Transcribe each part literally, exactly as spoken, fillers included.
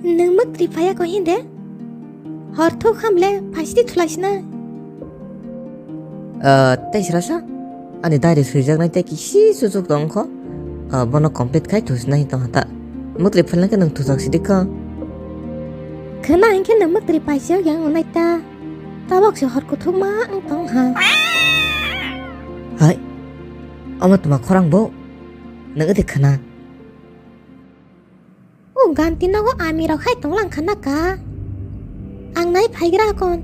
Nwng mwktwi phaiya kho hinde? Hor thuk hamle phaisidi thulaisina. Ah, tei srasa? Ani diary swijaknai tei kisi suchuk tong kho. Ah, bono complete khai thusinai tong hata. Mwktwi phailangkhe nwng thuchak sidi kho. Khwna hinkhe nwng mwktwi paisiyok yang wngnai ta. Tabok se hor kuthukma wng tong ha. Hai, omo tuma khorang bo? Nwng ede khwna? O ganti nogo ami rok hai tonglang khana ka. Ang nai phaigra kon.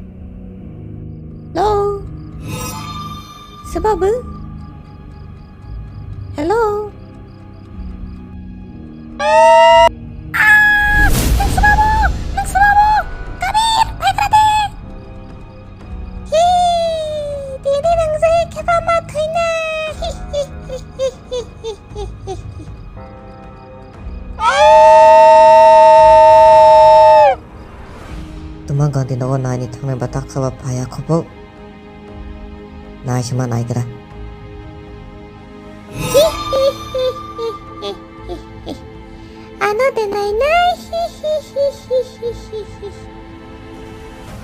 Hello. Swbabu? Hello. Ah! Nang swbabu? Nang swbabu? Kabir, phaigra de. Hi, tini nang je kheba ma thaina. Hi, hi, hi. Tuma ganti nogo naini thangnai ba taksa ba phaiya khobo. Nai sima naigra. Ano de nai nai.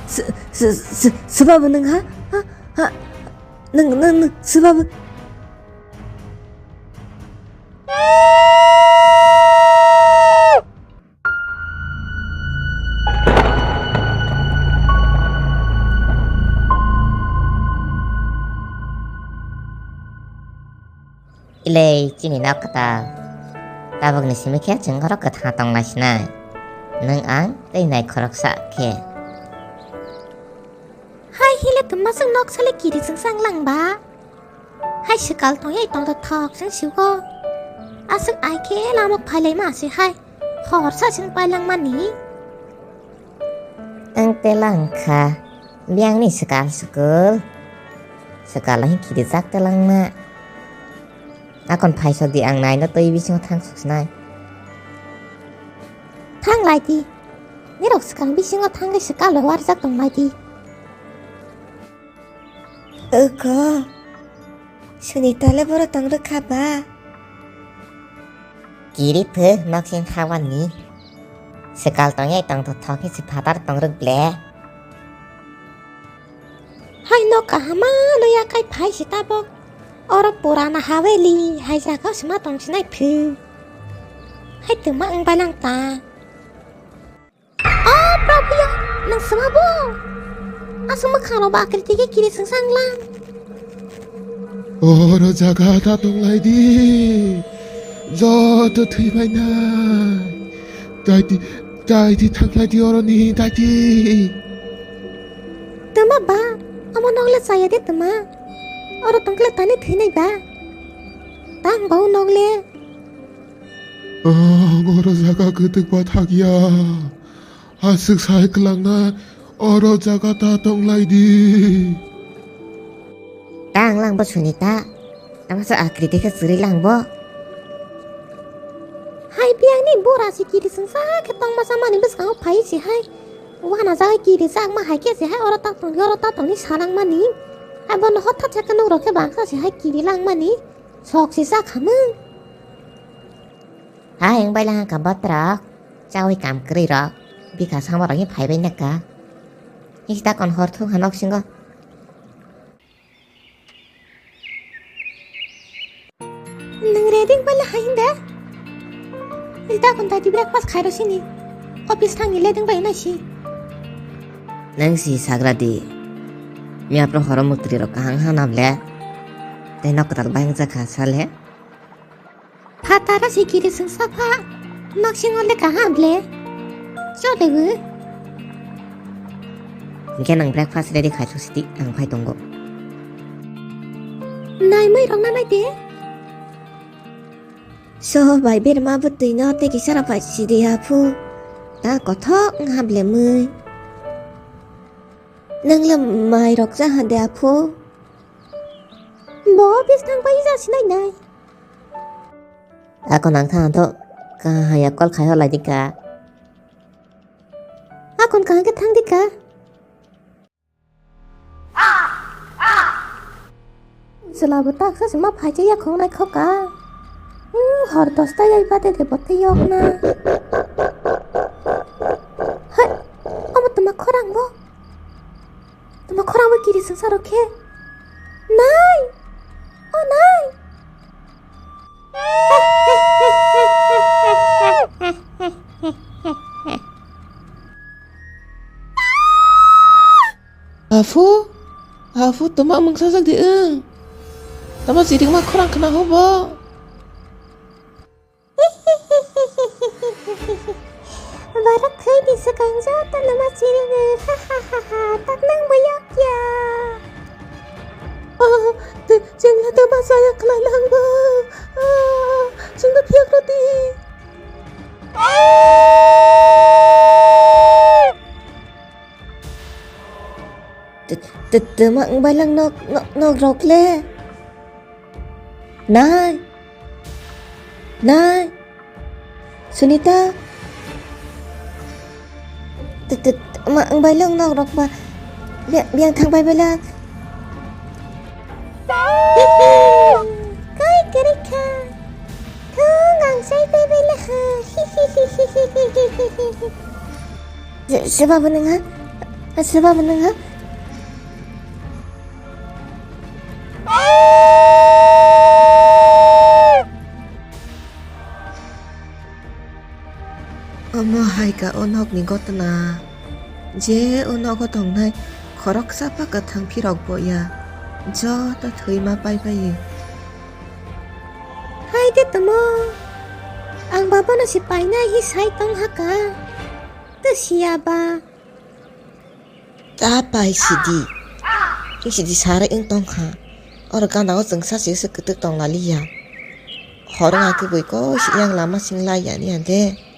S-, s-, s-, swbabu nwng ha? Ha? Ha? Nwng, nwng, nwng, swbabu. Ilei chini nok kwtal. Tabukni simi khe chwng oro kwthang tong lai sinai. Nwng ang tei nai khoroksa khe. Hai hile twma chwng nok sale kiri chwng chang lang ba. Hai swkal tongya tongthok thok chwng sigo. Aswk ai khe lama phailaima se hai. Hor sa chwng pailangmani. Ang tela wngkha biyangni swkal swkul. Swkal hai khirijak telangma. Akon phaisok di, ang naino twi bisingo thang suksinai. Thang lai di. Nirok swkang bisingo thangwi swkal rok warjak tong lai di. Oko, Sunita le boro tong rwkha ba? Kiri pho noksing khawani. Swkal tongyai tongthok thok khe se phatar tong rwk ble. Hai nok kahama no yakai phai se tabok. Oro purana haveli hai jaga sima tong sinai phu. Hai twma wng bailang ta. O Prabhuya, nang swmabo? Aswk mwkhang rok ba akriti khe kiri swngsa wnglang. Oro jaga ta tong lai di. Joto thwi bai nai. Dai di, dai di thang lai di oro ni dai di. Twma ba, omo nok le chaya de twma. Oro tong khe le tani thwi nai ba. Tang ba o nok le. Ang oro jaga kwtwk ba thak ya. Aswk sai kwlangna oro jaga ta tong lai di. Ta wng lang bo Sunita. Tamo sa akriti khe chwrwi lang bo. Hai biyang ni bora si kiri swngsa khe tong masa mani bwskango phai si hai. Wana jaga kiri chak ma hai khe si hai oro ta tong oro ta tong ni salang mani. Hai bono hothat sa khe nuk rok khe bangsa si hai kiri lang mani. Sok si sa khamung. Hai wng bai lang kha botrok. Chawi kam kwrwi rok, bikha sama rok hi phai bai naka. Hista kon hor thung ha nok singo. Nang ready bai la hai hinda. Hista kon tadi breakfast khai ro sini. Office thang ni le ding bai na si. Nang si sagra di. Mi apro horo mutri rok kahang ha na ble. Tei nok kwtal bai wng jakha sale. Phatara si kiri swngsa pha. Nok singo le kaham ble. Chole bu. Hingke nang breakfast ready khai thuk sidi, ang phai tongo. Nai mui rok na nai de. Soho bai berma bwtwi no tei kisa ra pai sidi aphu. Ta kothok wng ha ble mui. Nang le mai rok cha ha de aphu. Bo office thang pai ja sinai nai. Ako nang thang to kahaya call khai hor lai dika. Akon kahang ke thang dika. Chwla bo taksa se ma phai cha yakhong nai khoka. Hmm, hor dosta yai bade de bote yok na. Swngsa rok khe. Nai! O nai! Afu, afu, toma mungsa jak di wng. Tama chirikma khorang khna hobo. Borok thwi ni swkang joto no ma chiringo. Ha ha ha ha. Tak nang bo yok ya. Ah, chwng le tama saya khlai lang bo. Ah, chwng no phiyok rw di. Tama wng bai lang nok, nok, nok rok le. Nai. Nai. Sunita. Tama wng bai lang nok rok ba. Bia-, biang thang bai bai lang. Kai kwrwi kha. Thung ang sai bai bai lang ha. Se, se ba bo nang ha? Se ba bo nang ha? Omo hai ka o nokni gotna. Je o nogo tongnai khoroksa pa kwthang phirok bo ya. Joto thwima pai bai. Hai de tomo. Ang ba bono se painai hi sai tong ha ka. To siya ba. Ta pai sidi. Wng sidi sarai wng tong kha. Oro gana o chwng sa se se kwtwk tong lali ya. Hor wngkha khe bui koi se yang lama sing lai ya ni ya de.